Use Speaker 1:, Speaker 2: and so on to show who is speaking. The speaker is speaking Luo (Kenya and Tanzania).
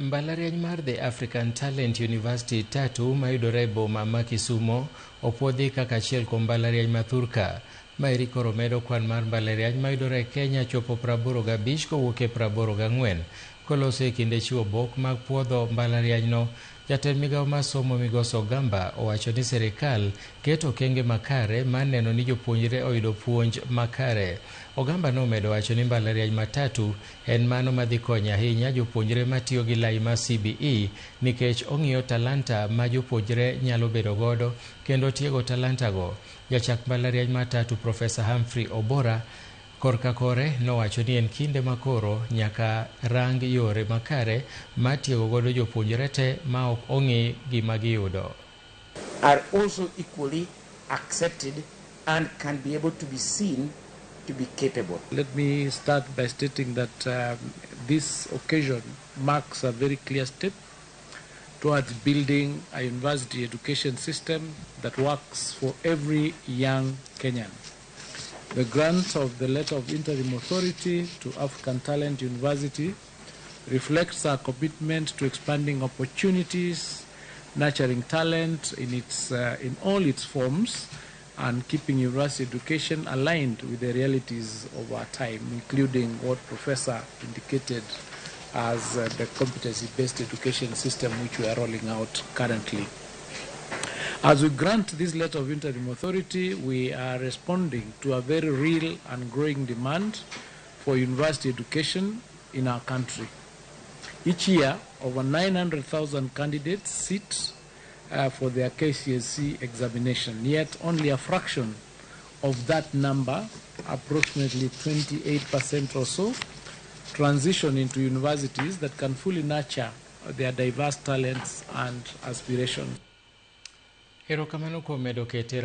Speaker 1: Mbalariany mar The African Talent University Tatu mayudore e boma ma Kisumo opuodhi kaka achiel kuom mbalariany ma thurka. Maeri koro medo kwan mar mbalariany mayudore e Kenya chopo 85 kowuok e 84. Koloso e kinde chiwo bok mag puodho mbalarianyno, jatend migawo mar somo Migosi Ogamba owacho ni sirikal keto okenge makare mar neno ni jopuonjre oyudo puonj makare. Ogamba nomedo wacho ni mbalariany ma Tatu en mano madhi konyo ahinya jopuonjre matiyo gi lai mar CBE nikech ong'iyo talanta ma jopuonjre nyalo bedo godo kendo tiego talanta go. Jachak mbalariany mar Tatu Profesa Humphrey Obora korka kore nowacho ni en kinde makoro nyaka rang yore makare mar tiego godo jopuonjre te ma ok ong'i gima giyudo.
Speaker 2: Are also equally accepted and can be able to be seen to be capable.
Speaker 3: Let me start by stating that this occasion marks a very clear step towards building a university education system that works for every young Kenyan. The grant of the letter of interim authority to African Talent University reflects our commitment to expanding opportunities, nurturing talent in all its forms, and keeping university education aligned with the realities of our time, including what Professor indicated as the competency-based education system which we are rolling out currently. As we grant this letter of interim authority, we are responding to a very real and growing demand for university education in our country. Each year, over 900,000 candidates sit for their KCSE examination, yet only a fraction of that number, approximately 28% or so, transition into universities that can fully nurture their diverse talents and aspirations.
Speaker 1: Erokamano kuom medo kete.